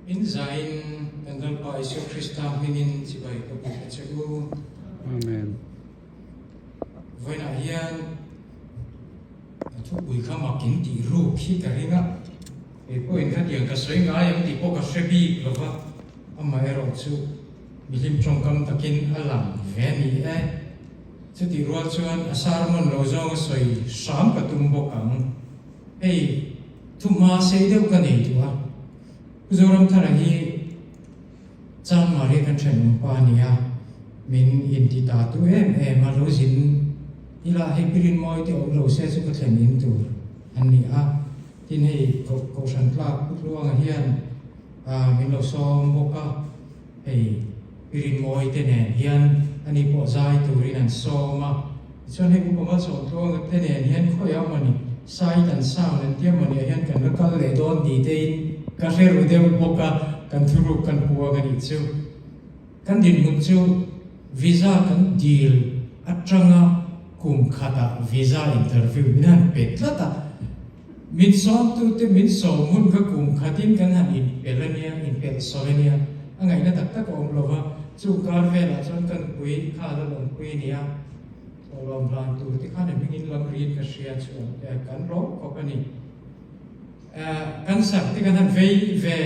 In zain kan Lalpa Isua Krista hmingin chibai ka buk a che u. Amen. Vawiinah hian a thupui kha mak in tih ruk hi ka ring a, kei pawhin khatiang ka sawi ngai ang tih pawh ka hre bik lo va, amaherawh chu mihlim tawngkam takin a lang ve a ni e. Chutih rual chuan a sermon lo zawng a sawi hram ka tum bawk ang. Hei thuhma sei deuh ka nei duh a, Pu Zoramthara hi Chanmari kan thenawm pa a ni a, min inti ta tu em em a, lo zin ila hei pirin mawi te awm lo se chu ka thlen in tur an ni a, tin hei Kohhran tlak Pu Tluanga hian min lo sawm bawk a, hei pirin mawi te nen hian ani pawh zai turin an sawm a. Tichuan hei Upa Malsawm Tluanga te nen hian khawiah maw ni sight and sound an tia maw ni ah hian kan la kal leh dawn tih te in ka hre ru deuh bawk a, kan thuruk kan puang a nih chu. Kan dinhmun chu visa kan dil atanga kum khatah visa interview min han pe tlat a, min sawmtute min sawm hun kha kum khatin kan han inpelh a nia, inpelh sawi a nia, a ngaihna tak tak a awm lo va, chung kar velah chuan ka nupui kha a la lawmpui a ni a. Thawhlawm hlan tur te khan a hmingin lam riin ka hria chuan kan lawm khawp a ni. Cancer te kan han vei ve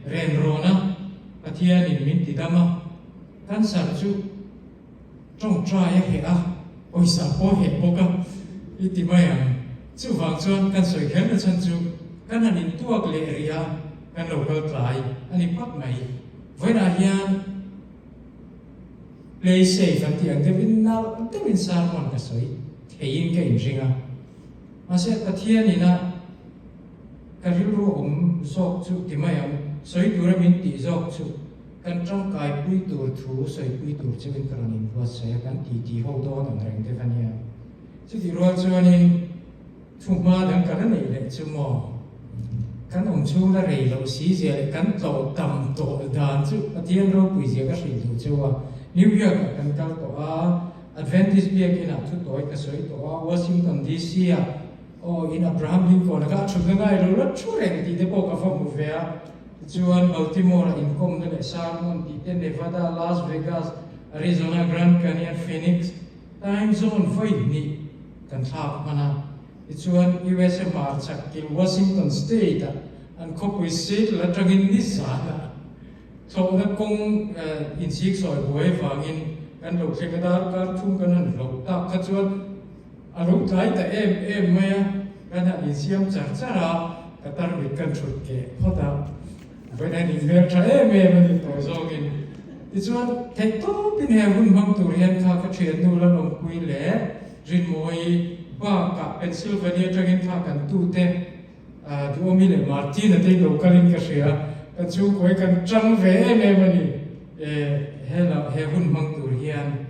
ren rawn a, Pathianin min ti dam a, cancer chu tawngtai a heh a, pawisa pawh a heh bawk a i ti mai ang. Chuvang chuan kan sawi kher na chhan chu kan han intuak leh rih a, kan lo kal tlai a ni phawt mai. Vawiinah hian. Play safe an tih ang deuhin nalh deuhin sermon ka sawi theiin ka inring a. Mahse Pathian ina ka rilru awm zawk chu ti mai ang, sawi tura min tih zawk chu kan tangkaipui tur thu sawipui tur cheuhin ka rawn inbuatsaih a, kan titi ho dawn ang reng deuh a nia. Chutih rual chuanin Thuhma dang ka la neih leh chu maw? Kan awm chhung la rei loh si zia leh kan tlawh tam tawh dan chu Pathian ropui zia ka hrilh duh cheu a. New York ah kan kal tawh a, Adventist biakinn ah thu tawi ka sawi tawh a, Washington DC ah aw in Abraham Lincoln a kha a thutna ngai lo la thu reng tih te pawh ka va hmu ve a. Tichuan Baltimore ah inkawmna leh sermon tih te, Nevada, Las Vegas, Arizona, Grand Canyon, Phoenix, Time zone vawi hnih kan thlak hman a, tichuan USA hmarchhak kil Washington State ah an khawpui Seattle atangin nizanah thlawhna kawng inchhik sawi buai vangin kan lo thleng a, darkar thum kan han hloh tak kha chuan a lo tlai ta em em mai a, kan han insiam char char a, ka tarmit kan thut keh phawt a. Vawiin hian inhmel tha em em a ni tawh zawkin. Tichuan, theihtawpin he hun hmang tur hian kha ka thiannu Lalawmpuii leh Rinmawii bakah Pennsylvania atangin kha kan tute Duhawmi leh Martina te in lo kalin ka hria. Kan chhungkaw hi kan tang ve em em a ni he hun hmang tur hian.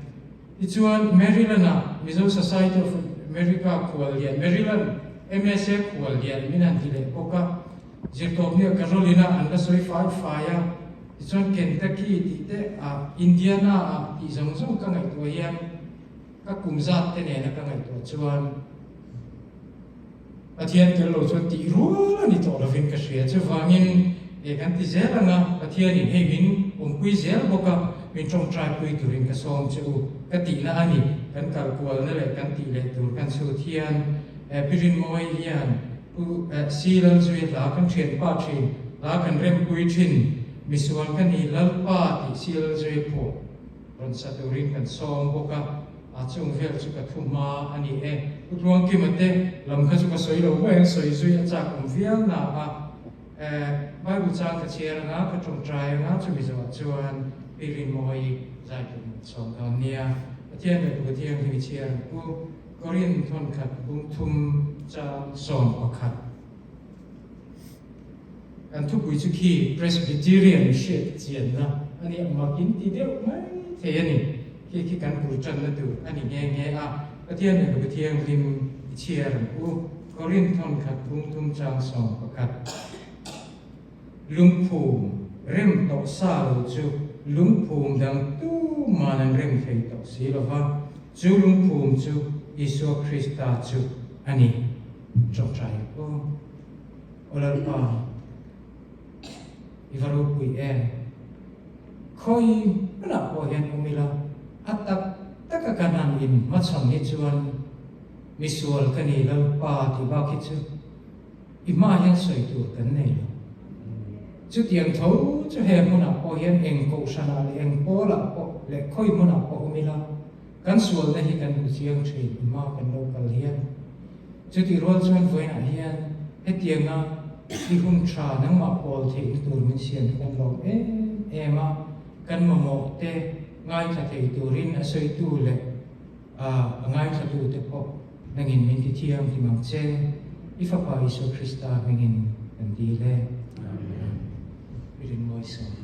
Tichuan, Maryland-ah Mizo Society of America khuallian, Maryland MSA khuallian min han ti leh bawk a. Zirtawpnia Carolina an la sawi fai fai a, tichuan Kentucky tih te ah Indiana ah tih zawng zawng ka ngaihtuah hian ka kum zat te nena ka ngaihtuah chuan Pathian tel lo chuan tih rual a ni tawh lovin ka hria. Chuvangin eh kan ti zel ang a, Pathianin hei min awmpui zel bawk a, min tawngtaipui turin ka sawm che u ka tihna a ni. Kan kal kualna leh kan tih leh tur kan chhut hian eh Pi Rinmawii hian Pu Si Lalzuia hla kan thianpa thin, hla kan rempui thin, misual ka ni Lalpa tih Si Lalzuia phuah rawn sa turin kan sawm bawk a, a chung vel chu ka thu hma a ni e. Pu Tluangkima te lam kha chu ka sawi lo mai ang, sawi zui a chak awm viau na a, Bible chang ka chhiar anga, ka tawngtai anga, chumi zawhah chuan Pi Rinmawii zai turin ka sawm dawn nia. Pathian leh Pu Thianghlim i chhiar ang pu. Korin thawnkhat bungthum chang 11. Kan thupui chu khi Presbyterian hriat chianna a nih mak in ti deuh mai thei a ni. Khi khi kan bul tanna tur a ni nghe nghe a. Pathian leh Lungku Thianghlim i chhiar ang u. Korin thawnkhat bungthum chang 11. Lungphum rem tawh sa lo chu lungphum dang tuman an rem thei tawh si lo va, chu lungphum chu Isua Krista chu a ni. Tawngtai aw. Aw Lalpa, I va ropui em? Khawi hmunah pawh hian awm ila, a tak taka kan han in hmachhawn hi chuan misual ka ni Lalpa tih bak hi chu i hmaah hian sawi tur kan nei lo. Chutiang tho chu he hmunah pawh hian eng kohhranah leh eng pawlah pawh leh khawi hmunah pawh awm ila, kan sualna hi kan hmu chiang thin i hma kan lo kal hian. Chutih rual chuan vawiinah hian hetianga i hun tha nangmah pawl theihna tur min siam hi kan lawm em em a, kan mamawh te ngaithla thei turin a sawitu leh a ngaithlatute pawh nangin min ti thiang hlim ang che, i Fapa Isua Krista hmingin kan dil e. Amen. I rinmawi sawm.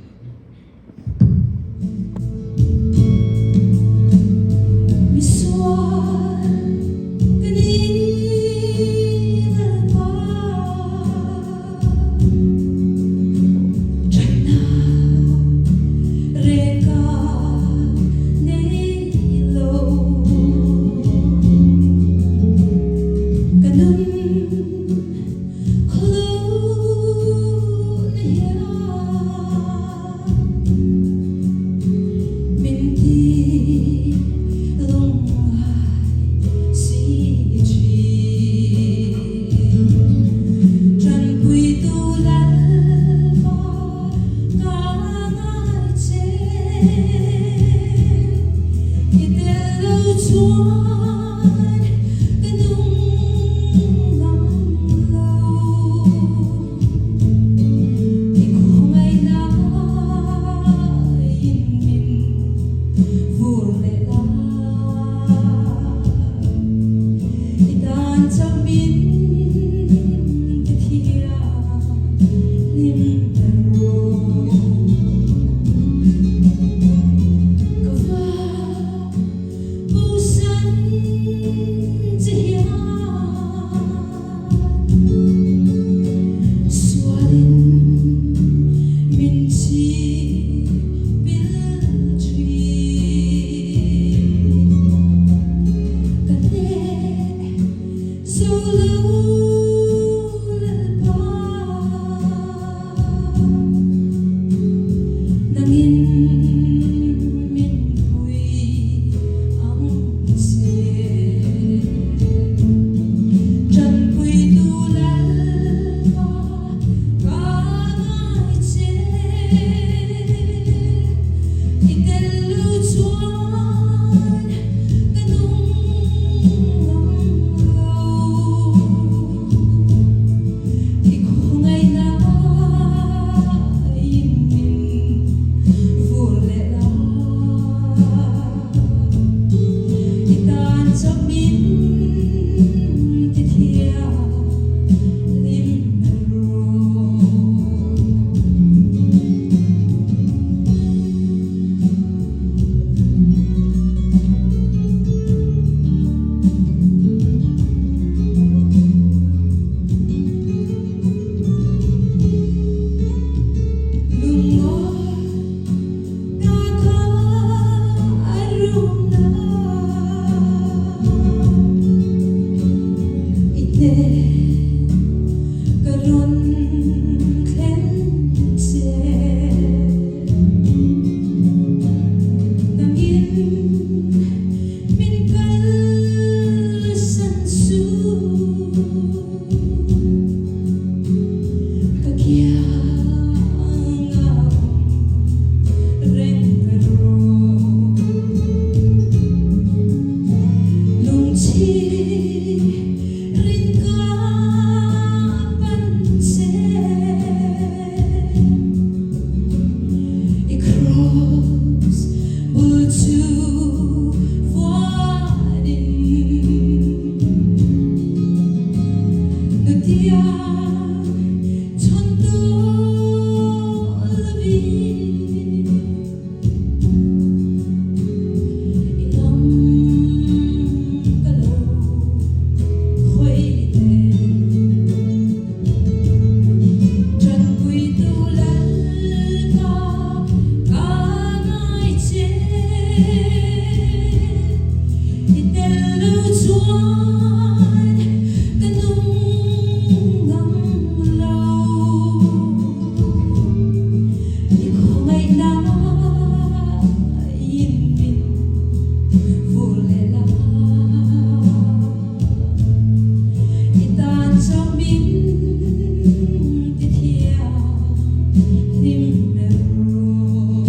Hlim ber rawh.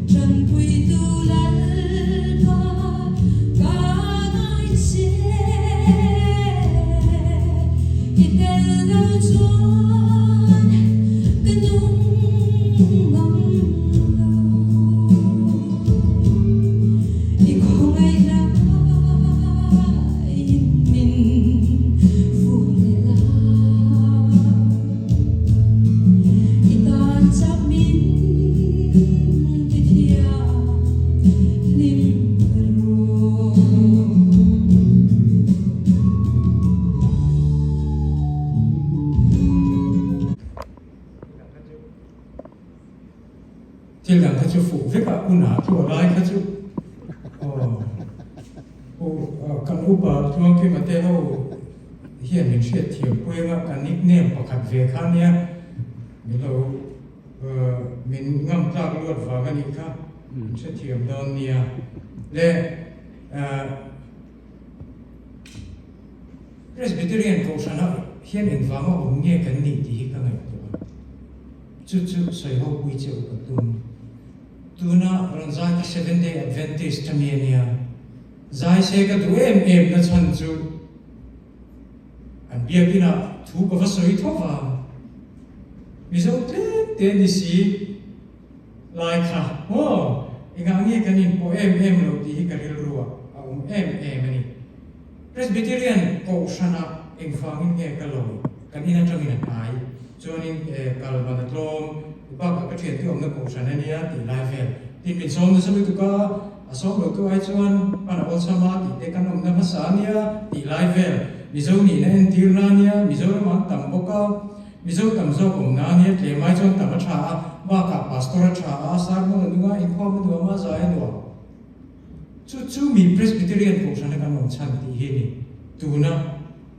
Ṭanpuitu Lalpa ka ngai che. I tel lo chuan ka nung ngam lo. I khawngaihna in min vur leh la. I tan chak min ti thiam hlim ber rawh. Thil dang kha chu fuh vek a, unah chu a lai kha chu aw kan upa Tluangkima te ho hian min hriat thiam pui anga ka nickname pakhat ve kha nia min lo min ngam tlak luat vang a nih kha min hrethiam dawn nia le Presbyterian Kohhrana hian engvanga awm nge kan nih tih hi ka ngaihtuah a. Chu chu sawi ho pui che u ka tum. Tuna rawn zai ka Seventh Day Adventist a mi a nia. Zai se ka duh em em na chhan chu an biakin ah thu ka va sawi tho va. Mizo tlem te ni si lai kha maw engah nge kan inpawh em em lo tih hi ka rilru ah a awm em em a ni. Presbyterian Kohhranah engvangin nge ka lawi? Kan in atangin a hnai. Chuanin kal ban a tlawm bakah ka thiante awmna Kohhran a nia tih lai vel. Tin min sawm nasa lutuk a, a sawm lo tu ai chuan pan a awlsam a tih te kan awmna hmasa a nia tih lai vel. Mizo nihna entirna a nia, Mizoram an tam bawk a, Mizo tam zawk awmna a nia, tlem ai chuan tam a tha a, bakah Pastor a tha a, sermon a nung a, inkhawm a nuam a, zai a nuam. Chu chu mi Presbyterian Kohhrana kan awm chhan tih hi ni tuna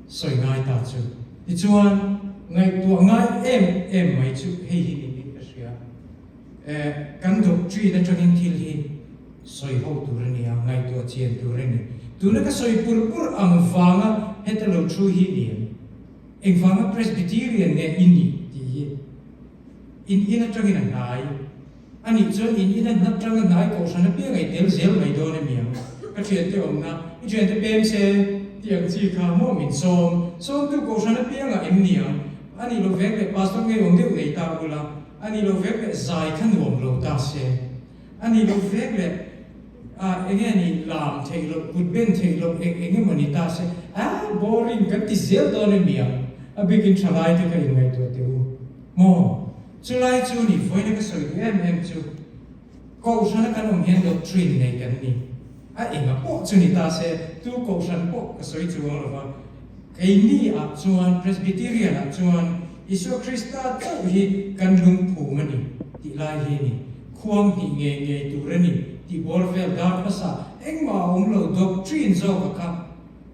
sawi ngai ta chu. Tichuan, ngaihtuah ngai em em mai chu hei hi niin ka hria. Eh, kan doctrine atangin thil hi sawi ho tur a ni a, ngaihtuah chian tur a ni. Tuna ka sawi pur pur ang vanga heta lo thu hi ni em? Engvanga Presbyterian nge i nih tih hi in in atangin a hnai. A nih chuan in in a hnat tang a hnai kohhran apiang ei tel zel mai dawn a niang. Ka thiante awmna, i thiante pem se tih ang chi kha maw min sawm. Sawmtu kohhran apiangah em niang. A nih loh vek leh pastor ngei awm deuh nei ta ula, a nih loh vek leh zai kha nuam lo ta se. A nih loh vek leh ah enge ni lam theih loh, kut ben theih loh eng eng emaw ni ta se, ah boring kan ti zel dawn a niang. A bikin thalai te ka inngaihtuah teh u maw. Chulai chu ni vawiina ka sawi duh em em chu Kohhrana kan awm hian doctrine nei kan ni. A enga pawh chu ni ta se, tu Kohhran pawh ka sawi chuang lo va. Keini ah chuan Presbyterian ah chuan Isua Krista chauh hi kan lungphum a ni tih lai hi ni. Khuang hnih ngei ngei tur a ni tih bawr vel dar hmasa engmah a awm lo doctrine zawk a kha.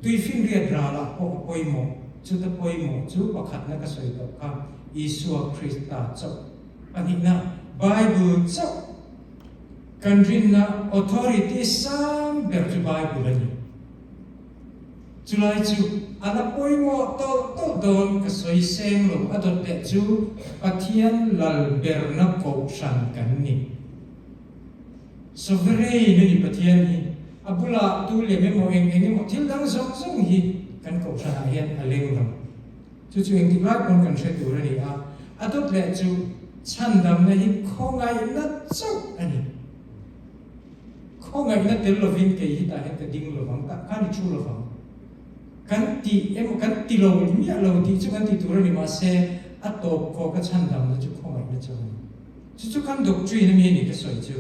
Tuifinriat ralah pawh a pawimawh, chuta pawimawh chu pakhatna ka sawi tawh kha, Isua Krista chauh. Pahnihna, Bible chauh. Kan rinna authority sang ber chu Bible a ni. Chulai chu a la pawimawh tawlh tawlh dawn ka sawi seng lo a dawt leh chu Pathian lal berna kohhran kan ni. Sovereign a ni Pathian hi a bulah tu lem emaw eng eng emaw thil dang zawng zawng hi kan kohhranah hian a leng lo. Chu chu engtik lai pawn kan hre tur a ni a, a dawt leh chu chhandamna hi khawngaihna chauh a ni. Khawngaihna tel lovin kei hi tah hian ka ding lovang, tah khan i thu lovang. Kan tih emaw kan ti lo miah lo tih chu kan ti tur a ni mahse a tawp khawk a chhandamna chu khawngaihna chauh a ni. Chu chu kan doctrine ami a ni ka sawi chu.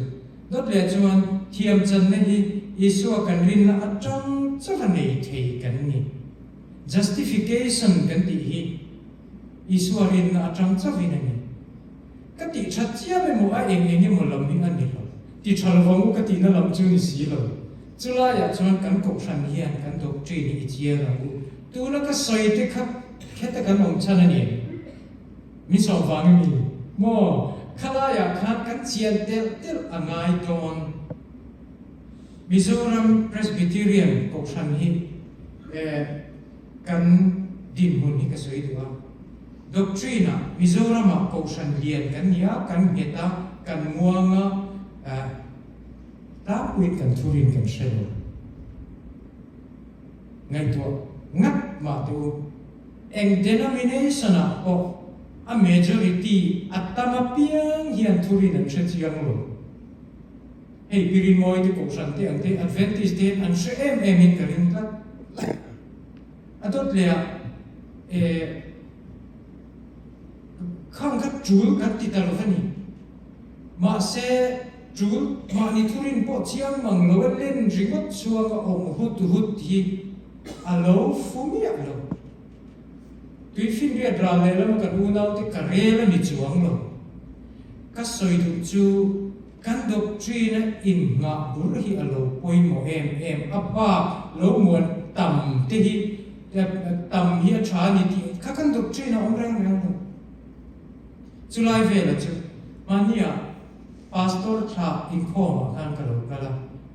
Dawt leh chuan thiam channa hi Isua kan rinna atang chauha nei thei kan ni. Justification kan tih hi Isua rinna atang chauhin a ni. Ka tih that chiam emaw a eng eng emaw lam hi a ni lo. Ti tha lovang u ka tihna lam chu ni si lo. Chulaiah chuan kan kohhran hian kan doctrine hi i chiang ang u. Tuna ka sawi te kha kheta kan awm chhan a ni em? Min sawm vang em i? Maw, khalaiah khan kan chian telh telh a ngai dawn. Mizoram Presbyterian Kohhran hi kan dinhmun hi ka sawi duh a. Doctrine-ah Mizoramah kohhran lian kan ni a, kan nghet a, kan muang a, tlangpuiin kan thurin kan hre lo. Ngaihtuah ngat mah teh u. Eng denomination-ah pawh a majority a tam apiang hian thurin an hre chiang lo. Hei Pirinmawi te kohhran te ang te Adventist te hian an hre em em in ka ring tlat. A dawt leh ah eh khang kha tul kan ti ta lo va ni. Mahse tul mahni thurin pawh chiang mang lo a len ringawt chuang a awm hut hut hi a lo fu miah lo. Tuifinriat ral lehlam kan unaute ka rel a ni chuang lo. Ka sawi duh chu kan doctrine a inngah bur hi a lo pawimawh em em a, bak lo muan tam te hi tam hi a tha a ni tih kha kan doctrine a awm reng reng lo. Chulai vela chu mahnia pastor thlah inkhawmah khan ka lo kal a,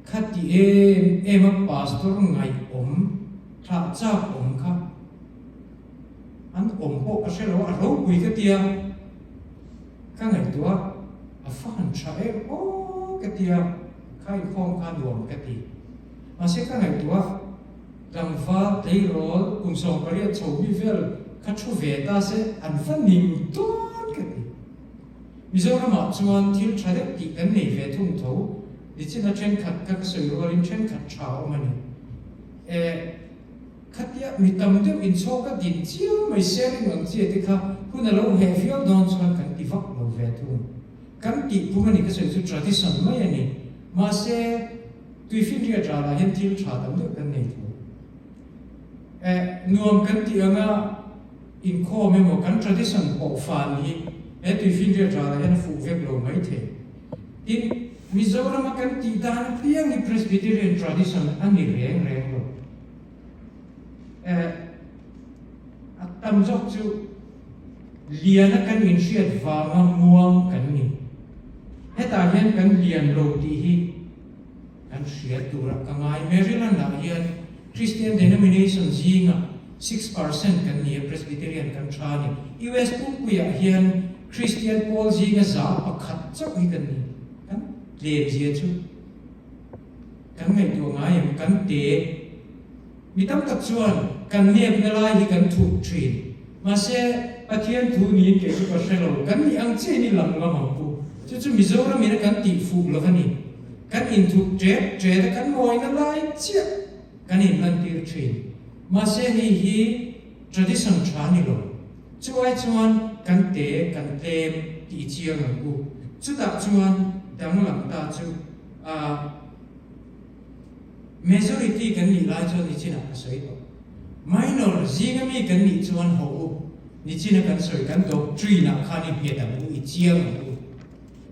khati em em a pastor ngaihawm thlah chak awm kha an awm pawh ka hre lo a, a ropui ka tia ka ngaihtuah a fa han tha em aw ka tia kha inkhawm kha nuam ka ti. Mahse ka ngaihtuah tlangval tleirawl kum 18 chho mi vel kha thu ve ta se an va ning dawn ka ti. Mizoramah chuan thil tha deuh tih kan nei ve thung tho, nichina thenkhat kha ka sawi rualin thenkhat tha awm a ni. E, khatia mi tam deuh inchhawk a din chiang mai sharing ang chi te kha hun a lo heh viau dawn chuan kan ti vak lo ve thung. Kan tih phung a ni ka sawi chu tradition mai a ni. Mahse, tuifinriat ralah hian thil tha tam deuh kan nei tho. E, nuam kan tih anga inkhawm emaw kan tradition pawh fan hi he tuifinriat ralah hian a fuh vek lo mai thei. Tin, Mizorama kan tih dan apiang hi Presbyterian tradition a ni reng reng lo. Eh, a tam zawk chu liana kan inhriat vanga muang kan ni. Hetah hian kan lian lo tih hi kan hriat turah ka ngai. Maryland-ah hian Christian denomination zingah 6% kan ni a, Presbyterian kan tha a ni. US pumpuiah hian Kristian pawl zinga 1% chauh hi kan ni. Kan tlem zia chu kan ngaihtuah ngai em? Kan te. Mi tam tak chuan kan nepna lai hi kan thup thin. Mahse, Pathian thu niin kei chu ka hre lo. Kan nih ang chiahin i lam ngam ang pu. Chu chu Mizoram ina kan tih fuh lo a ni. Kan inthup ṭet ṭet a, kan mawina lai chiah kan inlantir thin. Mahse, hei hi tradition ṭha ni lo. Chu ai chuan kan te kan tlem tih chiang ang u. Chutah chuan danglam ta chu a majority kan nih lai chuan nichinah ka sawi tawh. Minor zinga mi kan nih chuan haw u, nichina kan sawi kan doctrine ah khan i nghet ang u, i chiang ang u.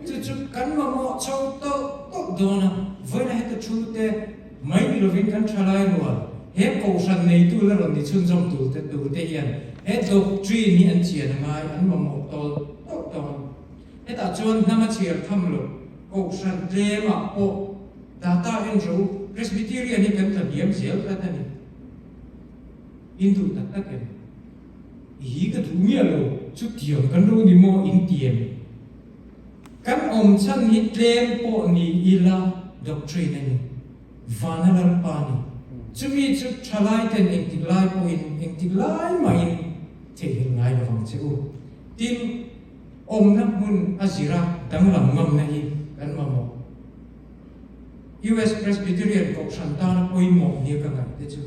Chu chu kan mamawh chho tawlh tawlh dawn a, vawiina heta thu te mai ni lovin kan thalai rual, he kohhran neitu la rawn ni chhunzawm tur te tur te hian he doctrine hi an chian a ngai, an mamawh tawlh tawlh dawn. Hetah chuan hnam a chhiar tham lo, kohhran tlemah pawh data en rawh u, Presbyterian hi kan tlahniam zel tlat a ni. In duh tak tak em? Hi ka duh miah lo, chutiang kan lo ni maw in ti em? Kan awm chhan hi tlem pawh ni ila doctrine a ni, vana Lalpa a ni. Chumi chu thalai ten engtik lai pawhin engtik lai mahin theihnghilh ngai lovang che u. Tin, awmna hmun a zira danglam ngamna hi kan mamawh. US Presbyterian Kohhran tana pawimawh nia ka ngaih te chu.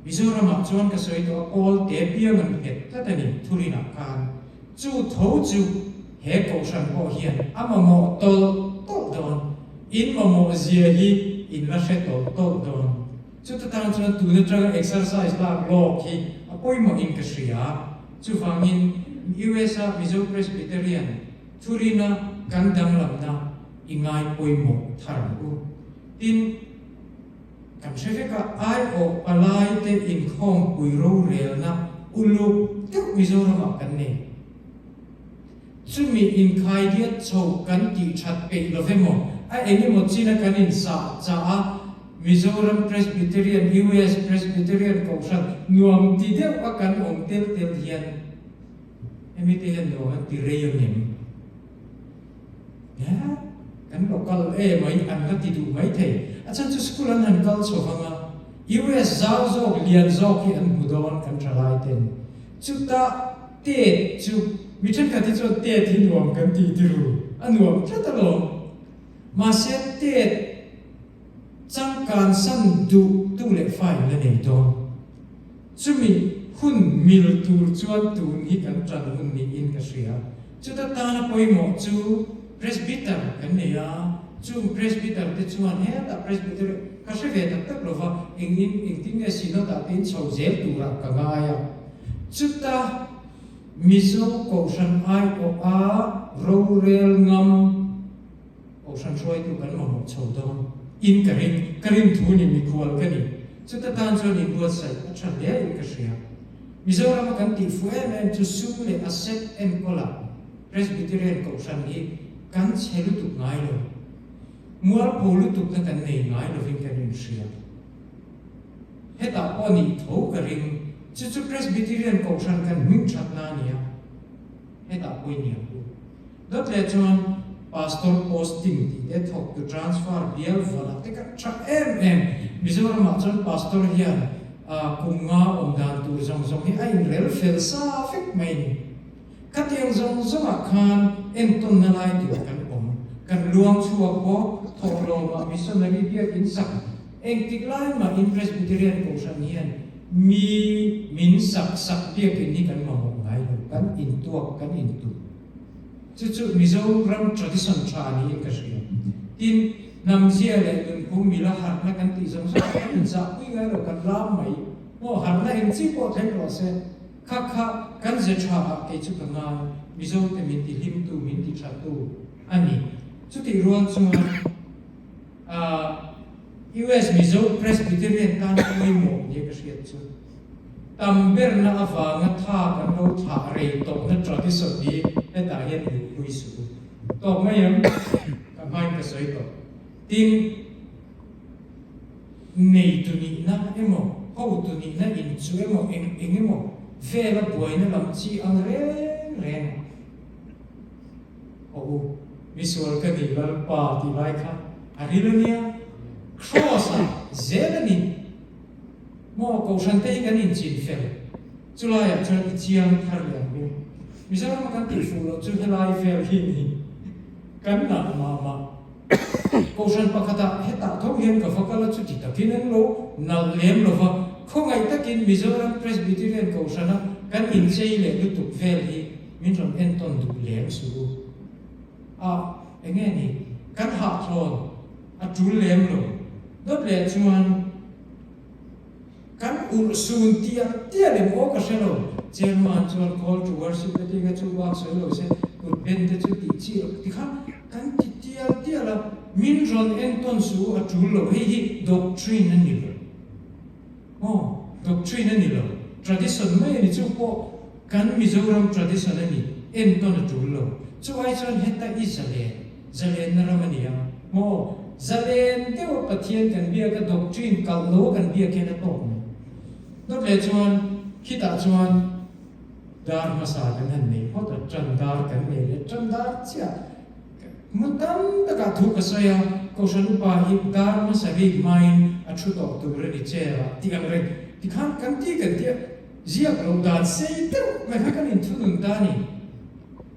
Mizoramah chuan ka sawi tawh a, kawl te piang an nghet tlat a ni Thurinah khan. Chu tho chu he kohhran pawh hian a mamawh tawlh tawlh dawn, in mamawh zia hi in la hre tawlh tawlh dawn. Chuta tang chuan tun atanga exercise lak lawk hi a pawimawhin ka hria. Chuvangin US-a Mizo Presbyterian Thurina kan danglamna i ngai pawimawh thar ang u. Tin. Kan hre vek a, aiawh palai te inkhawmpui rorelna uluk deuh Mizoramah kan nei. Chumi inkhaidiat chho kan tih that peih lo emaw, a eng emaw china kan insah chah a, Mizoram Presbyterian, US Presbyterian Kohhran nuam ti deuh a kan awm tel tel hian hemi te hian nuam an ti rei ang em? Nia, kan local e mai an la ti duh mai thei. A chhan chu school an han kal chho vang a, US zau zawk, lian zawk hi an hmu dawn kan thalai ten. Chuta tet chu, mi thenkhat hi chuan tet hi nuam kan ti ti ru, a nuam tlat alawm. Mahse tet changkan san duh tu leh fa in la nei dawn. Chumi hun mil tur chuan tun hi kan tan hun niin ka hria. Chuta tana pawimawh chu Presbyter kan nei a, chung Presbyter te chuan hetah Presbyter ka hre ve tak tak lova engin engtin nge Synod ah te in chho zel turah ka ngai a. Chuta Mizo Kohhran aiawh a rorel ngam Kohhran hruaitu kan mamawh chho dawn in ka ring, ka rin thu ni mikhual ka ni. Chuta tan chuan inbuatsaih a tha hle in ka hria. Mizorama kan tih fuh em em chu sum leh asset enkawlah Presbyterian Kohhran hi kan chhe lutuk ngai lo. Mualpho lutukna kan nei ngai lovin kan inhria. Hetah pawh nih tho ka ring, chu chu Presbyterian Kohhran kan hming thatna a nia. Hetah pawh i ni ang u. Dawt leh chuan Pastor posting tih te thawk tu transfer bial valah te kha tha em em. Mizoramah chuan Pastor hian kum nga awm dan tur zawng zawng hi a inrel fel sa vek mai a ni. Khatiang zawng zawngah khan entawnna lai tur kan awm. Kan luang chhuak bawk, thawhlawmah missionary biakin sak engtik lai mahin Presbyterian Kohhran hian mi min sak sak biakin hi kan mamawh ngai lo, kan intuak, kan intuh. Chu chu Mizoram tradition tha niin ka hria. Tin, hnamzia leh nunphung mila harhna kan tih zawng zawng kan inzahpui ngai lo, kan lam mai. Maw harhna eng chi pawh thleng rawh se, kha kha kan ze tha ah kei chu ka ngai, Mizote min ti hlimtu, min ti thatu a ni. Chutih rual chuan US Mizo Presbyterian tan pawimawh nia ka hriat chu. Tam berna avanga tha kan lo thlah rei tawhna tradition hi hetah hian luhpui suh u. Tawk mai em? Ka hmain ka sawi tawh. Tin, neitu nihna emaw, hotu nihna inchu emaw, eng eng emaw vela buaina lam chi ang reng reng a. Aw u, misual ka ni Lalpa tih lai kha a ril a nia. Kraws-ah zel a ni. Maw Kohhran te hi kan inchin fel, chulaiah chuan i chiang thar leh ang u. Mizoram a kan tih fuh loh chu helai vel hi ni. Kan nalh mah mah. Kohhran pakhatah hetah tho hian ka va kal a, chuti takin an lo nalh lem lo va, khawngaih takin Mizoram Presbyterian Kohhrana kan inchei leh lutuk vel hi min rawn entawn duh lem suh u. A, enge ni, kan hahthlawn a tul lem lo. Dawt leh chuan. Kan urh sun tial tial em aw ka hre lo. Chairman chuan call to worship te tih kha chu bak sawi lo se kut ben te chu tih chi loh ti kha kan ti tial tial a, min rawn entawn suh u a tul lo hei hi doctrine a ni lo maw doctrine a ni lo tradition mai a ni chu pawh kan Mizoram tradition a ni entawn a tul lo chu ai chuan heta i zalen Zalenna ram a ni a maw? Zalen deuha Pathian kan biak a, doctrine kalh lo a kan biak hian a tawk mai. Dawt leh chuan khitah chuan dar hmasa kan han nei phawt a, tan dar kan nei leh tan dar chiah hmu tam takah thu ka sawi a, Kohhran upa hi dar hmasa rik hmain a thu tawh tur a ni chair ah tih ang reng tikhan kan ti kan tia ziak loh dan sei deuh mai kha kan inthunun ta a ni.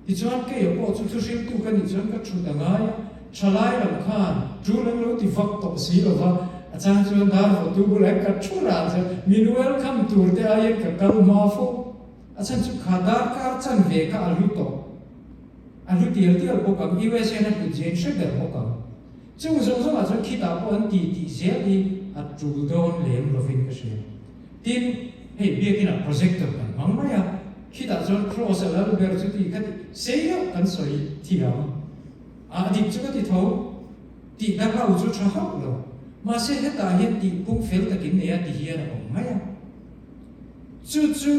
Tichuan keia pawh chu thuhriltu ka nih chuan ka thut a ngai a, thalai lam khan tul an lo ti vak tawh si lo va, a chang chuan dar vawtu bulah hian ka thu ran chuan min welcome tur te aiin ka kal hma fo. A chhan chu kha darkar chanve kha a hlu tawh, a hlu tial tial bawk ang, USA hian a hlut zia in hre ber bawk ang. Chung zawng zawngah chuan khitah pawh an ti tih zel hi a tul dawn lem lovin ka hria. Tin, hei biakinah projector kan hmang mai a, khitah chuan cross a lal ber chu ti kha ti sei deuh kan sawi thiam a, a dik chu ka ti tho, tih dang ho chu tha hauh lo. Mahse hetah hian tih phung fel takin nei a ti hian a awm mai a. Chu chu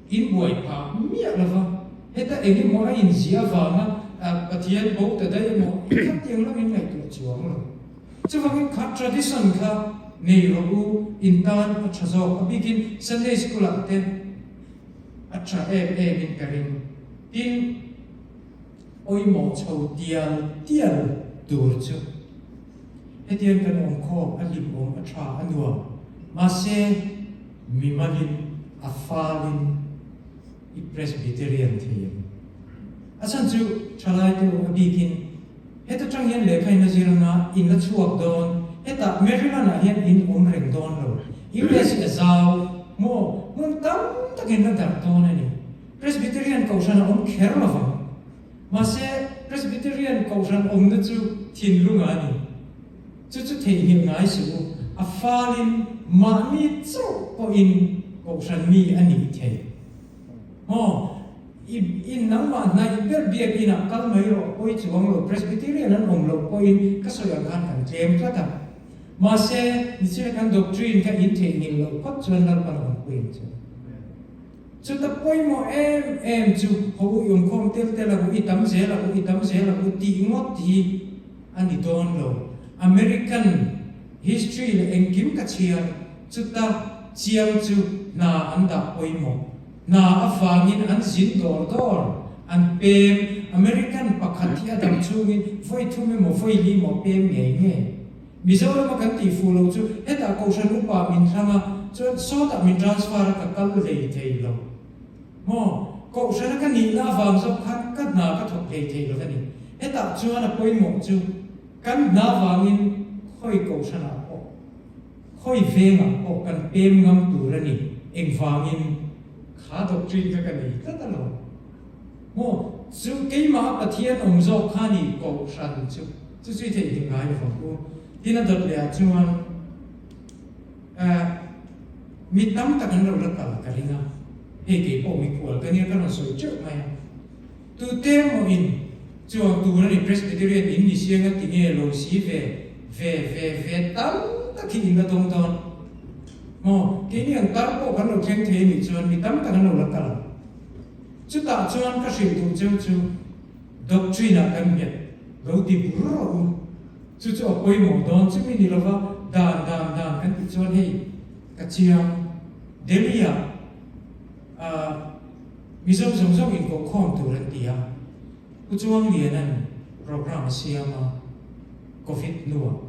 in buai phah miah lo va, heta eng emaw a inziah avanga Pathian bo ta daih emaw khatiang lamin ngaihtuah chuang lo. Chuvangin kha tradition kha nei rawh u, in tan a tha zawk. A bikin Sunday School ah te a tha em em in ka ring. Tin, pawimawh chho tial tial tur chu hetiang kan awm khawm a hlimawm a tha a nuam. Mahse, mimalin a falin i Presbyterian thei em? A chhan chu thalai te u a bikin heta tang hian lehkha in a zir anga in la chhuak dawn, hetah Maryland ah hian in awm reng dawn lo, US hi a zau maw hmun tam tak in la darh dawn a ni. Presbyterian kohhran a awm kher lo vang. Mahse Presbyterian kohhran awmna chu thinlunga a ni. Chu chu theihnghilh ngai suh u, a falin mahni chauh pawhin kohhran mi a nih thei. Maw, i i nangmah hnaih ber biakinah kal mai rawh, pawi chuang lo, Presbyterian an awm loh pawhin ka sawi ang khan kan tlem tlat a. Mahse, nichina kan doctrine kha in theihnghilh loh phawt chuan Lalpan a awmpui ang che. Chuta pawimawh em em chu ho u i awmkhawm tel tel ang u, i tam zel ang u, i tam zel ang u tih ngawt hi a ni dawn lo. American history leh engkim ka chhiar chuta chiang chu hna an dah pawimawh. Hna avangin an zin dawr dawr, an pem. American pakhat hi a dam chhungin vawi thum emaw vawi li maw pem ngei ngei. Mizorama kan tih fuh loh chu hetah Kohhran upa min thlang a, chuan sawtah min transfer a ka kal hlei thei lo. Maw? Kohhrana ka nihna avang zawk khan ka hna ka thawk hlei thei lo a ni. Hetah chuan a pawimawh chu kan hna avangin khawi Kohhranah pawh, khawi vengah pawh kan pem ngam tur a ni. Engvangin kha doctrine kha ka nei tlat a lo. Maw? Chu keimah Pathian awm zawk kha ni Kohhran chu. Chu chu i theih hlim ngai lo vang u. Tin a dawt leh ah chuan eh mi tam tak an lo la kal ka ring a, hei kei pawh mikhual ka nia ka rawn sawi teuh mai a. Tute emaw in chuang tur a ni Presbyterian in ni siang a ti nge lo si ve ve ve ve tam tak hi in la dawng dawn. Maw keini ang tar pawh kan lo thleng thei a nih chuan mi tam tak an lo la kal ang. Chutah chuan ka hrilh duh cheu chu Doctrine ah kan nghet lo ti bur rawh u. Chu chu a pawimawh dawn chumi ni lova dan dan dan kan tih chuan hei ka chiang Delhi ah ah Mizo zawng zawng inkohkhawm tur an ti a, Pu Chuangliana'n program a siam a, Covid hnuah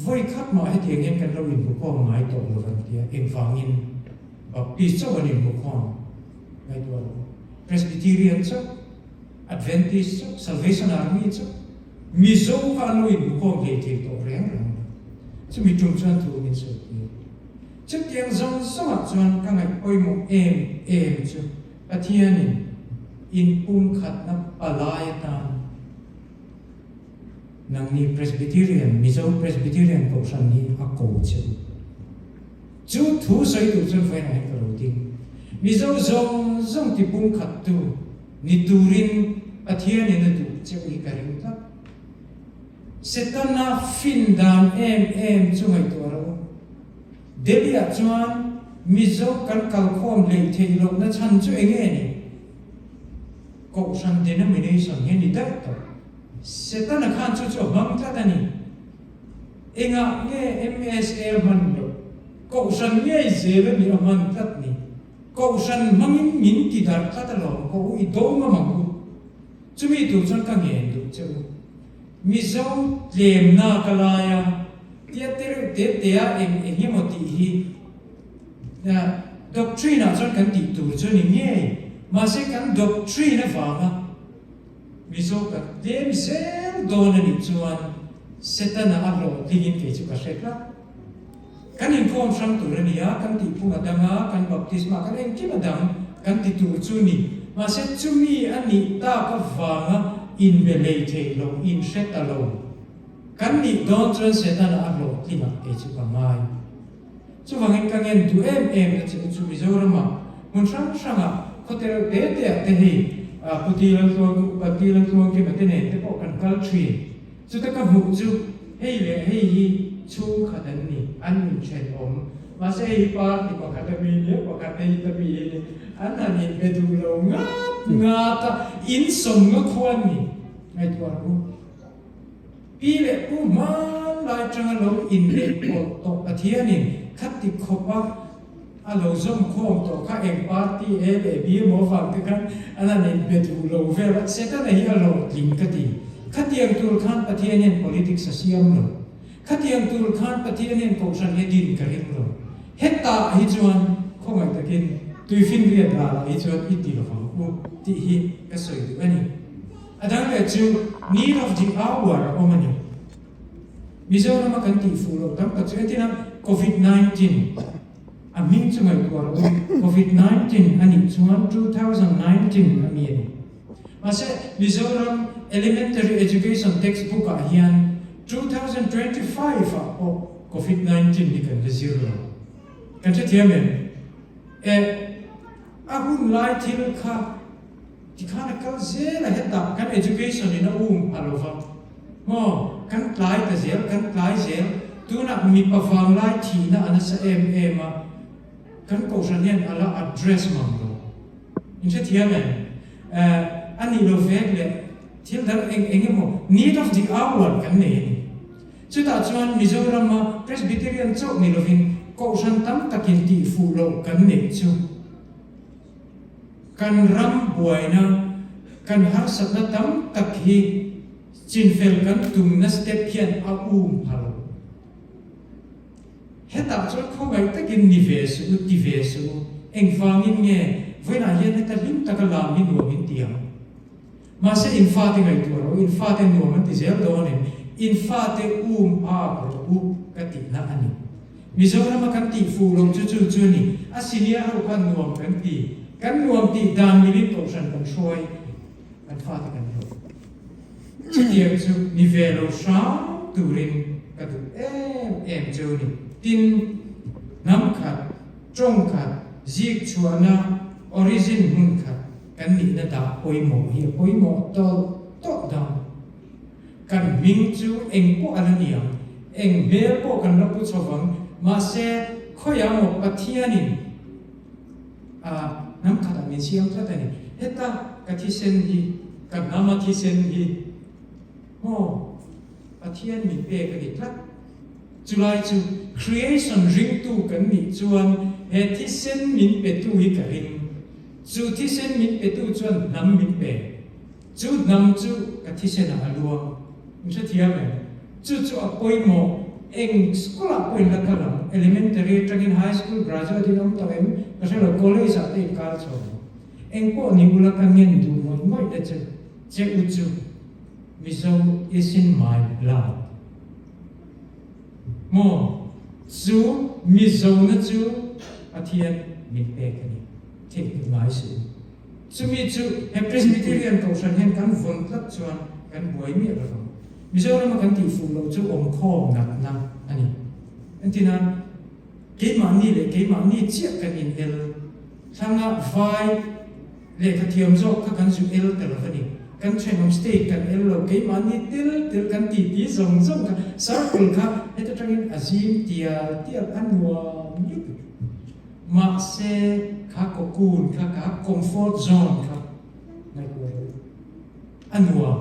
vawi khat mah hetiang hian kan lo inhmukhawm ngai tawh lo an ti a, engvangin Baptist chauh an inhmukhawm ngaihtuah lo. Presbyterian chauh, Adventist chauh, Salvation Army chauh, Mizo kha an lo inhmukhawm hlei thei tawh reng reng lo. Chumi tum chuan thu min sawi tir. Chutiang zawng zawngah chuan ka ngaih pawimawh em em chu Pathianin inpumkhatna palai atan nangni Presbyterian, Mizo Presbyterian Kohhran hi a ko che u. Chu thu sawi tur chuan vawiinah hian ka lo ding. Mizo zawng zawng ti pumkhattu ni turin Pathianin a duh che u hi ka ring tlat. Setana fin dan em em chu ngaihtuah rawh u. Delhi-ah chuan Mizo kan kalkhawm hleih theih lohna chhan chu eng nge ni? Kohhran denomination hi a ni daih tawh. Setana khan chu chu a hmang tlat a ni. Engah nge MSA hman loh? Kohhran ngei zel a nih a hman tlat ni. Kohhran hmangin min ti darh tlat alawm, ko u i do ngam ang u. Chumi tur chuan ka ngen duh che u. Mizo tlemna ka lai a, tia te reuh te te a eng eng emaw tih hi doctrine ah chuan kan tih tur chu a ni ngei. Mahse kan doctrine avanga Mizo ka tlem zel dawn a nih chuan Setana a hlawhtlingin kei chu ka hre tlat. Kan inkhawm hrang tur a ni a, kan tihphung a dang a, kan baptisma kan engkim a dang kan ti tur chu ni. Mahse chumi a nih tak avanga inbe hlei thei lo, inhre ta lo kan nih dawn chuan Setana a hlawhtlingah kei chu ka ngai. Chuvangin ka ngen duh em em na che u chu Mizoramah hmun hrang hrangah khawte te te ah te hei Pu Ti Laltluang Upa Ti Laltluang Kima te nen te pawh kan kal thin. Chuta ka hmuh chu hei leh hei hi chhungkhat an ni, an inthenawm. Mahse hei hi party pakhat a mi nia, pakhat hei hi ta mi hi ni. An han inbe duh lo ngat ngat a, insawm nga khuan ni. Ngaihtuah rawh u. Pi leh pu hmanlai tanga lo inneih pawlh tawh Pathianin khati khawpa a lo zawmkhawm tawh kha eng party A leh B emaw vang te khan an han inbe duh lo vel a, Setana hi a hlawhtling ka ti. Khatiang tur khan Pathian hian politics a siam lo. Khatiang tur khan Pathian hian kohhran hi a din ka ring lo. Hetah hi chuan khawngaih takin tuifinriat ralah hi chuan i ti lovang u tih hi ka sawi duh a ni. A dang leh chu need of the hour a awm a ni. Mizorama kan tih fuh loh tam tak chu entin a Covid 19 a hming chu ngaihtuah rawh u, Covid 19 a nih chuan 2019 a mi a ni. Mahse Mizoram Elementary Education Textbook ah hian 2025 ah pawh Covid 19 hi kan la zir lo. Kan hrethiam em? E a hun lai thil kha Tikhan a kal zel a, hetah kan education in a um pha lova maw, kan tlai ta zel, kan tlai zel, tunah mipa vanglai thihna a nasa em em a, kan kohhran hian a la address mang lo. In hrethiam em? Eh, a nih lo vek leh thil dang eng eng emaw need of the hour kan nei a ni. Chutah chuan Mizorama Presbyterian chauh ni lovin kohhran tam takin tihfuh loh kan neih chu. Kan ram buaina, kan harsatna tam tak hi chinfel kan tumna step hian a um pha lo. Hetah chuan khawngaih takin ni ve suh u, ti ve suh u, engvangin nge vawiinah hian heta hlim taka lam hi nuam in ti ang? Mahse in fate ngaihtuah rawh u, in fate nuam an ti zel dawn em? In fate um phak rawh u ka tihna a ni. Mizorama kan tih fuh loh chu chu chu a ni. A senior ho khan nuam kan ti. Kan nuam tih dan milin kohhran kan hruai, kan fate kan hlawh. Chutiang chu ni ve lo hram turin ka duh em em chu a ni. Tin, hnam khat, tawng khat, zik chhuahna, origin hmun khat, Kan nihna dah pawimawh hi a pawimawh tawlh tawlh dang. Kan hming chu eng pawh a la ni ang, eng hmel pawh kan la pu chho vang, mahse khawiah maw Pathianin a hnam khatah min siam tlat a ni. Heta ka thisen hi, ka hnama thisen hi maw Pathian min pek a ni tlat. Chulai chu creation ringtu kan nih chuan he thisen min petu hi ka ring. Chu thisen min petu chuan hnam min pe. Chu hnam chu ka thisenah a luang. In hrethiam em? Chu chu a pawimawh. Eng school ah pawh in la kal ang, elementary atangin high school graduate in awm tawh em? Ka hre lo, college ah te in kal chho ang. Eng pawh ni ula ka ngen duh ngawih ngawih na chu che u chu Mizo is in my blood. Maw? Chu Mizona chu Pathian min pek a ni. Theihnghilh ngai suh u. Chumi chu he Presbyterian Kohhran hian kan vawn tlat chuan kan buai miah lo vang. Mizorama kan tihfuh loh chu awmkhawm natna a ni. Entirnan, keimahni leh keimahni chiah kan in el thlanga vai Lehkha thiam zawk kha kan zu el ta lo va ni. Kan thenawm state kan el lo, keimahni tel tel kan ti ti zawng zawng kha circle kha heta tangin a zim tial tial a nuam lutuk. Mahse kha cocoon kha kha comfort zone kha ngaihtuah rawh u. A nuam.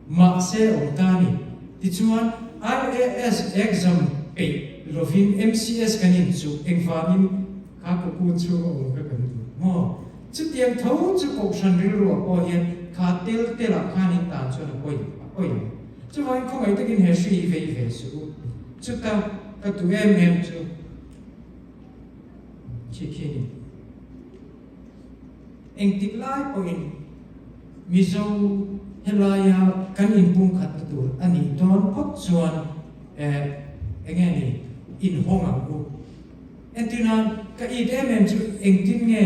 Mahse awm ta ni. Tichuan IAS exam peih lovin MCS kan inchuh engvangin kha cocoon chhung a awm kha kan duh maw? Chutiang tho chu Kohhran rilruah pawh hian kha tel telah khan in tan chuan a pawi a pawi ang. Chuvangin khawngaih takin he hri hi vei ve suh u. Chuta ka duh em em chu khi khi a ni. Engtik lai pawhin Mizo helaia kan inpumkhatna tur a nih dawn phawt chuan eh enge ni inhawng ang u. Entirnan, ka it em em chu engtin nge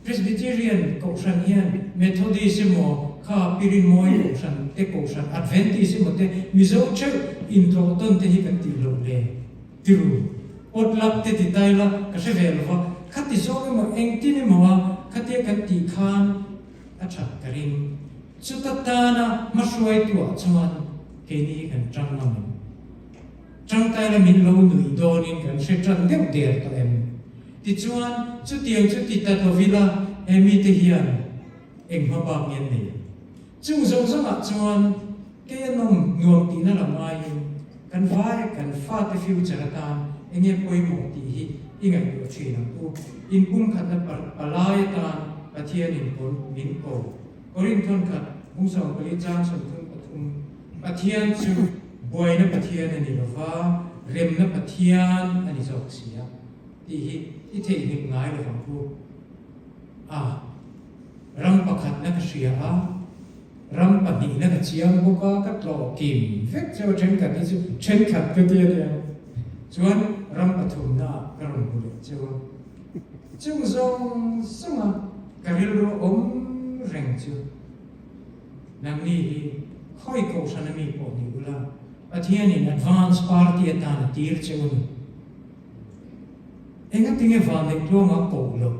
Presbyterian Kohhran hian Methodist emaw kha Pirinmawi Kohhran te Kohhran Adventist emaw te Mizo theuh intlawh tawn te hi kan tih loh le? Tiru, potluck te ti tai la ka hre ve lova, khati zawng emaw engtin emaw a khatia kan tih khan a that ka ring. Chuta tana hmahruaituah chuan keini hi kan tang ngam em? Tangtai la min lo nuih dawnin kan hre tan deuh der tawh em? Tichuan, chutiang chu ti ta lovila he mite hian eng hma bak nge an nei? Chung zawng zawngah chuan. Kei a nawm nuam tihna lam aiin kan vai kan fate future atan enge pawimawh tih hi i ngaihtuah thin ang u. Inpumkhatna palai atan Pathianin pawn min ko. Korinthon khat hmungsawmpali chang 33 Pathian chu buaina Pathian a ni lova, remna Pathian a ni zawk si a tih hi i theihnghilh ngai lovang u. A ram pakhatna ka hria a. Ram pahnihna ka chiang bawk a, ka tlawh kim vek chu a thenkhat hi chu thenkhat ka ti a nia. Chuan ram pathumna ah ka rawn hmu leh cheu a. Chung zawng zawng a ka rilru awm reng chu nangni hi khawi kohhran a mi pawh ni ula, Pathianin advance party atan a tir cheu a ni. Engatinge vanneih tluanga koh loh?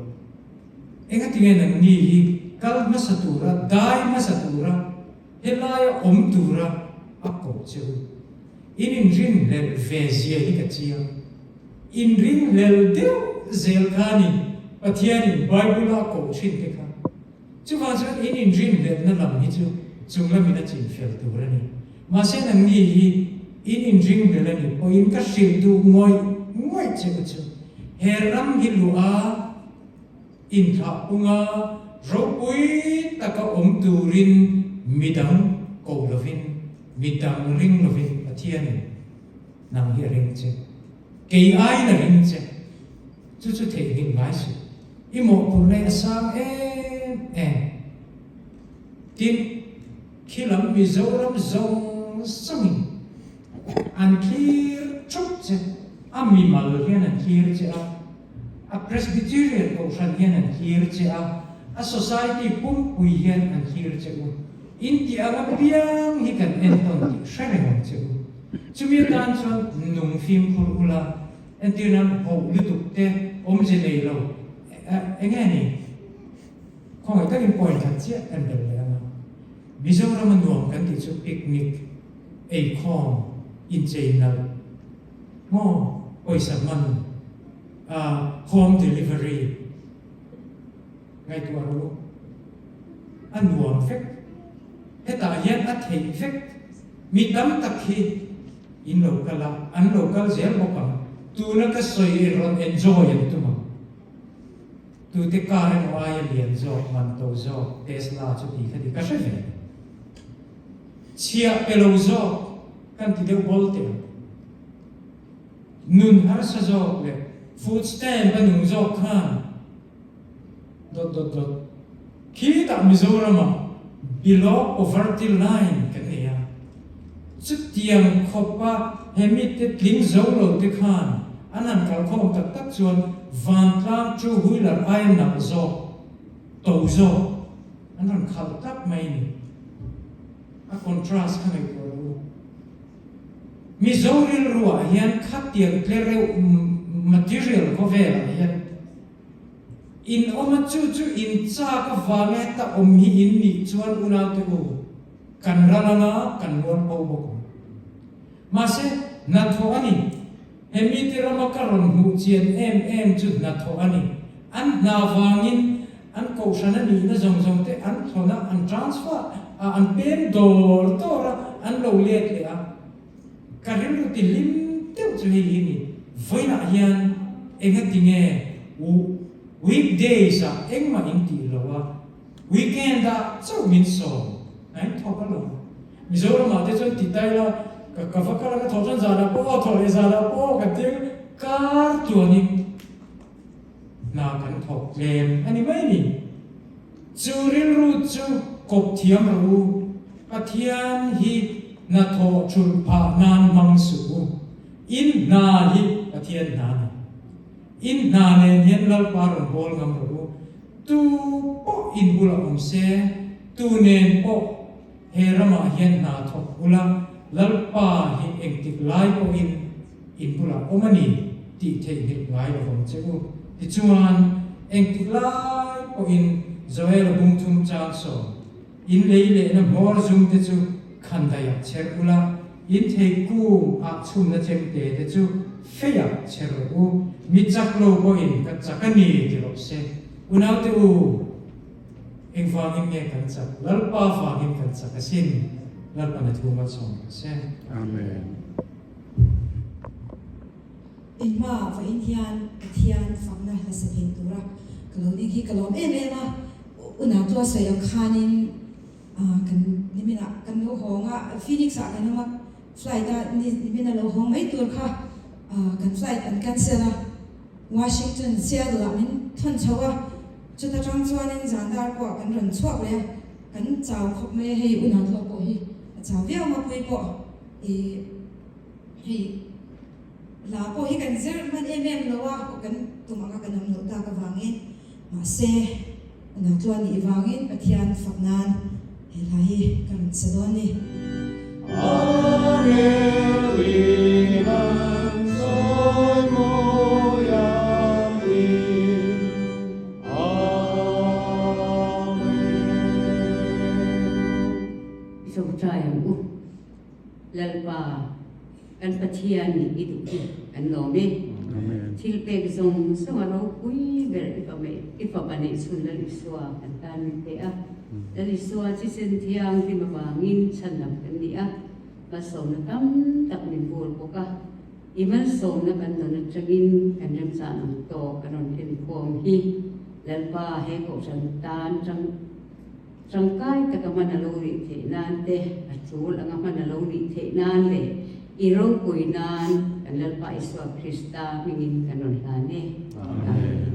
Engatinge nangni hi kal hmasa tura, dai hmasa tura, helaia awm tura a koh che u? In inrinhlelh ve zia hi ka chiang. Inrinhlel deuh zel khanin Pathianin Bible-a a koh thin te kha. Chuvang chuan in inrinhlelhna lam hi chu chung lamin a chinfel tur a ni. Mahse nangni hi in inringhlel a nih pawhin ka hrilh duh ngawih ngawih che u chu he ram hi luh a, Inthlah punga ropui taka awm turin midang ko lovin, midang ring lovin Pathianin nang hi a ring che. Kei aiin a ring che. Chu chu theihnghilh ngai suh. I mawhphurhna hi a sang em em. Tin, khi lam Mizoram zawng zawngin an thlir thup che, a mimal hian an thlir che a. A Presbyterian Kohhran hian an thlir che a, a Society pumpui hian an thlir che u. In tih ang apiang hi kan entawn tih hre reng ang che u. Chumi atan chuan nung fimkhur ula, entir nan hoh lutuk te awmze nei lo eng nge ni? Khawngaih takin point khat chiah kan belh leh ang a. Mizoram a nuam kan tih chu picnic, eikhawm, inchei nalh, Maw pawisa hman a home delivery ngaihtuah rawh u. A nuam vek. Hetah hian a theih vek. Mi tam tak hi in lo kal a, an lo kal zel bawk ang. Tuna ka sawi in rawn enjoy an tum ang. Tute car emaw aia lian zawk, man to zawk, Tesla chu ti kha ti ka hre ve. Chhiah pe lo zawk kan ti deuh bawl teh ang. Nun harsa zawk leh food stamp a nung zawk khan dot dot dot khitah Mizoramah below poverty line kan nei a. Chutiang khawpa he mite tling zo lo te khan an han kalkhawm tak tak chuan vantlang two wheeler aia nalh zawk, to zawk an rawn khalh tlat mai a ni. A contrast kha ngaihtuah lo u. Mizo rilruah hian khatiang tle reuh material khawvelah hian in awm a, chu chu in chak avanga heta awm hi in nih chuan unaute u, kan ral anga kan mual bo bawk ang. Mahse, hnathawh a ni. He mite rama ka rawn hmuh chian em em chu hnathawh a ni. An hna vangin an kohhran a nihna zawng zawng te an thawn a, an transfer a, an pem dawr dawr a, an lo let leh a. Ka rilru ti hlim deuh chu hei hi ni. Vawiinah hian engatinge weekdays ah engmah in tih lo a, weekend ah chauh min sawm. Hnain thawk alawm. Mizoramah te chuan ti tai la, ka ka va kal a, ka thawh chuan zanah pawh aw, thawh leh zanah pawh aw kan ti ang, kar tuanin hna kan thawk tlem a ni mai ni. Chu rilru chu kawp thiam rawh u, Pathian hi hna thawh thulh phah nan hmang suh u, in hna hi Pathian hna a ni. In hna nen hian Lalpa rawn bawl ngam rawh u, tu pawh in bulah awm se, tu nen pawh He ramah hian hna thawk ula, Lalpa hi engtik lai pawhin in bulah awm a ni tih theihnghilh ngai lo vang che u. Tichuan, engtik lai pawhin Joel-a bungthum chang sawm, in lei lehna hmawr zum te chu khandaiah chher ula, in thei kung ah chhumna chemte te chu feiah chher rawh u, mi chak lo pawhin ka chak a ni ti rawh se. Unaute u! Engvangin nge kan chak? Lalpa vangin kan chak asin. Lalpan a thu malsawm rawh se. Amen. Engmah vawiin hian Pathian fakna hla sa thei tura ka lo ding hi ka lawm em em a, unau a sawi ang khanin kan niminah kan lo hawng a, Phoenix ah kan awm a, flight a nimin a lo hawng mai tur kha kan flight an cancel a, Washington Seattle ah min thawn chho a, chuta tang chuanin zan dar pawh kan rawn chhuak leh a, kan chau khawp mai a, hei unau pawh hi a chau viau mapui pawh ih hei. Hla pawh hi kan zir hman em em lo a, kan tum anga kan awm loh tak avangin, mahse hna chuan nih vangin Pathian fak nan he hla hi ka rawn sa dawn ni. I tawngtai ang u. Lalpa, kan Pathian nih i duh hi kan lawm e. Thil pek zawng zawng a ropui ber i fa i fapa neih chhun Lal Isua kan tan min pe a. Lal Isua thisen thianghlim avangin chhanlam kan ni a, malsawmna tam tak min bur bawk a. I malsawmna kan dawn atangin kan remchan ang tawk kan rawn enkhawm hi Lalpa he kohhran tan tang Tangkai taka hman a lo nih theih nan te, a tul anga hman a lo nih theih nan leh i ropui nan kan Lalpa Isua Krista hmingin kan rawn hlan e. Amen.